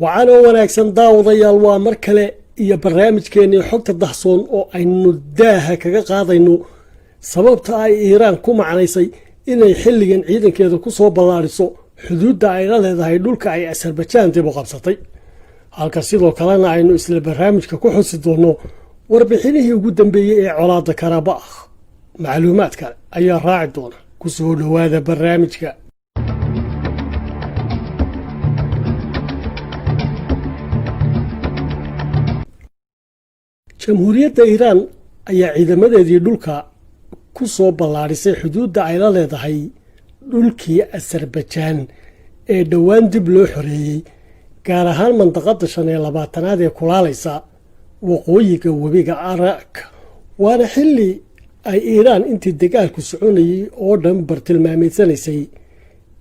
Wacan oo wanaagsan, daawadayaal. Waa mar kale iyo barnaamijkeennii Xogta Dahsoon oo aynu daaha kaga qaadayno sababta ay Iiraan ku macnaysay inay xilligan ciidankeeda ku soo ballaadhiso xuduudda ay la leedahay dhulka ay Asarbajaan dib u qabsatay, halka sidoo kalena aynu isla barnaamijka ku xusi doonno warbixinihii ugu dambeeyey ee colaadda Karabakh. Macluumaad kale ayaa raaci doona. Ku soo dhowaada barnaamijka. Jamhuuriyadda Iiraan ayaa ciidamadeedii dhulka ku soo ballaadhisay xuduudda ay la leedahay dhulkii Asarbajaan ee dhowaan dib loo xoreeyey, gaar ahaan mandaqadda 25aad ee kulaalaysa waqooyiga webiga Arak. Waana xilli ay Iiraan intii dagaalku soconayey oo dhan bartilmaameedsanaysay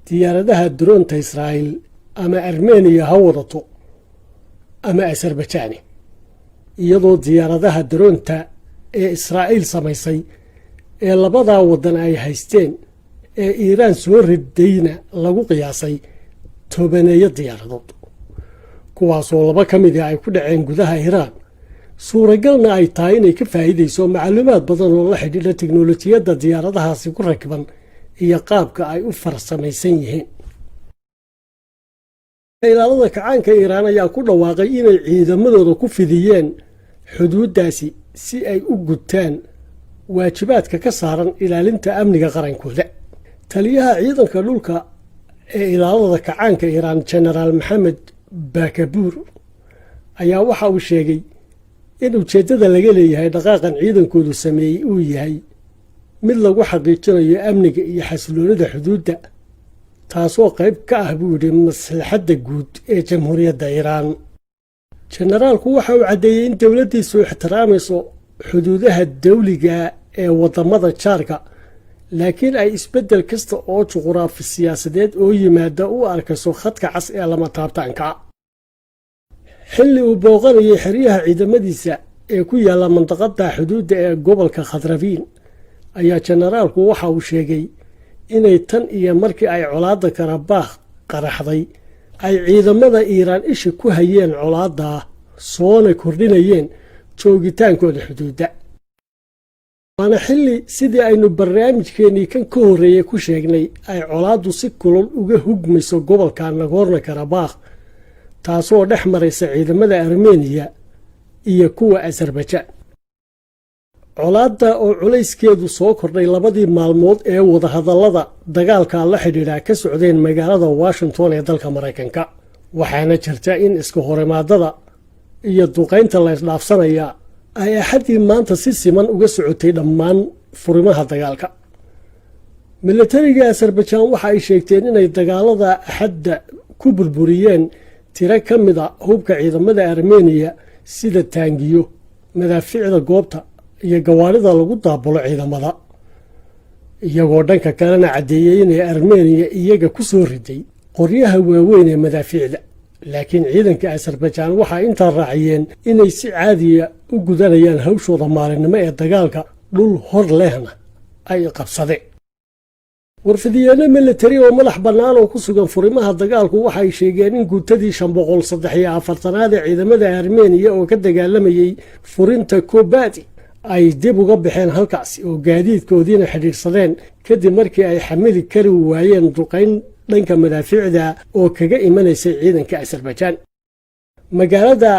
diyaaradaha droonta Israa'iil, ama Armeniya ha wadato ama Asarbajaani, iyadoo diyaaradaha daroonta ee Israa'iil samaysay ee labadaa waddan ay haysteen ee Iiraan soo ridayna lagu qiyaasay tobaneeyo diyaaradood, kuwaasoo laba ka midi ay ku dhaceen gudaha Iiraan. Suuragalna ay tahay inay ka faa'iidayso macluumaad badan oo la xidhiidha teknolojiyadda diyaaradahaasi ku rakiban iyo qaabka ay u farsamaysan yihiin. Ilaalada Kacaanka Iiraan ayaa ku dhawaaqay inay ciidamadooda ku fidiyeen xuduuddaasi si ay u gutaan waajibaadka ka saaran ilaalinta amniga qarankooda. Taliyaha ciidanka dhulka ee Ilaalada Kacaanka Iiraan, Jenaraal Maxamed Bakabuur, ayaa waxa uu sheegay in ujeeddada laga leeyahay dhaqaaqan ciidankoodu sameeyey uu yahay mid lagu xaqiijinayo amniga iyo xasiloonida xuduudda, taasoo qayb ka ah, buu yidhi, maslaxadda guud ee Jamhuuriyadda Iiraan. Jenaraalku waxa uu caddeeyey in dowladdiisu ixtiraamayso xuduudaha dawliga ee waddamada jaarka, laakiin ay isbeddel kasta oo juquraafi siyaasadeed oo yimaada u arkayso khadka cas ee lama taabtaanka. Xilli uu booqanayay xeryaha ciidamadiisa ee ku yaalla mandaqada xuduudda ee gobolka Khadrabiin ayaa jenaraalku waxa uu sheegay inay tan iyo markii ay colaadda Karabaakh qaraxday ay ciidamada Iiraan isha ku hayeen colaaddaa, soona kordhinayeen joogitaankooda xuduudda. Waana xilli, sidii aynu barnaamijkeennii kan ka horreeyey ku sheegnay, ay colaaddu si kulol uga hugmayso gobolka Nagorno Karabakh, taasoo dhex maraysa ciidamada Armeniya iyo kuwa Asarbajaan. Colaadda oo culayskeedu soo kordhay labadii maalmood ee wadahadallada dagaalka la xidhiidha ka socdeen magaalada Washington ee dalka Maraykanka, waxaana jirta in iska horimaadada iyo duqaynta la isdhaafsanaya ay Axaddii maanta si siman uga socotay dhammaan furimaha dagaalka. Milatariga Asarbajaan waxa ay sheegteen inay dagaalada Axadda ku burburiyeen tiro ka mid a hubka ciidamada Armeniya, sida taangiyo, madaafiicda goobta iyo gawaarida lagu daabulo ciidamada, iyagoo dhanka kalena caddeeyey inay Armeniya iyaga ku soo riday qoryaha waaweyn ee madaafiicda. Laakiin ciidanka Asarbajaan waxaa intaa raaciyeen inay si caadiya u gudanayaan hawshooda maalinimo ee dagaalka, dhul hor lehna ay qabsadeen. Warfidyeeno militari oo madax bannaan oo ku sugan furimaha dagaalku waxay sheegeen in guutadii 543aad ee ciidamada Armeniya oo ka dagaalamayey furinta Kobadi ay dib uga baxeen halkaasi oo gaadiidkoodiina xidhiidhsadeen, kadib markii ay xamili kari waayeen duqayn dhanka madaafiicda oo kaga imanaysay ciidanka Asarbajaan. Magaalada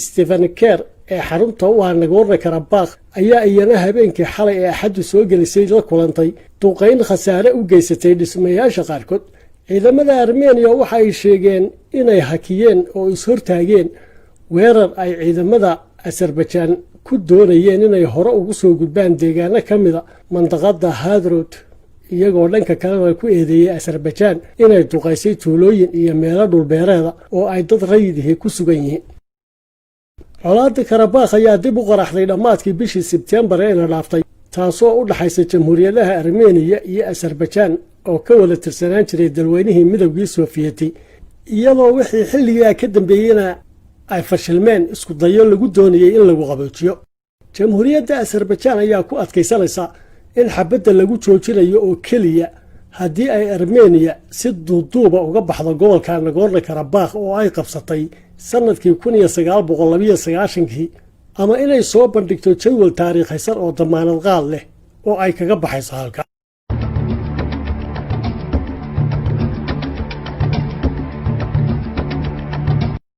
Stepanakert ee xarunta u ah Nagorno Karabakh ayaa iyana habeenkii xalay ee Axaddu soo gelisay la kulantay duqayn khasaare u geysatay dhismayaasha qaarkood. Ciidamada Armeniya waxa ay sheegeen inay hakiyeen oo is-hortaageen weerar ay ciidamada Asarbajaan ku doonayeen inay hore ugu soo gudbaan deegaano ka mida mandaqada Hadrod, iyagoo dhanka kalena ku eedeeyey Asarbajaan inay duqaysay tuulooyin iyo meelo dhulbeereeda oo ay dad rayidihi ku sugan yihiin. Colaadda Karabakh ayaa dib u qaraxday dhammaadkii bishii Sebtembar ee ina dhaaftay, taasoo u dhaxaysa jamhuuriyadaha Armeniya iyo Asarbajaan oo ka wada tirsanaan jiray dalweynihii Midowgii Soofiyeti, iyadoo wixii xilligaa ka dambeeyeyna ay fashilmeen isku dayo lagu doonayey in lagu qaboojiyo. Jamhuuriyadda Asarbajaan ayaa ku adkaysanaysa in xabadda lagu joojinayo oo keliya Haddii ay Armeniya si duuduuba uga baxdo gobolka Nagorno Karabakh oo ay qabsatay sannadkii 1992, ama inay soo bandhigto jadwal taariikhaysan oo damaanad qaad leh oo ay kaga baxayso halka.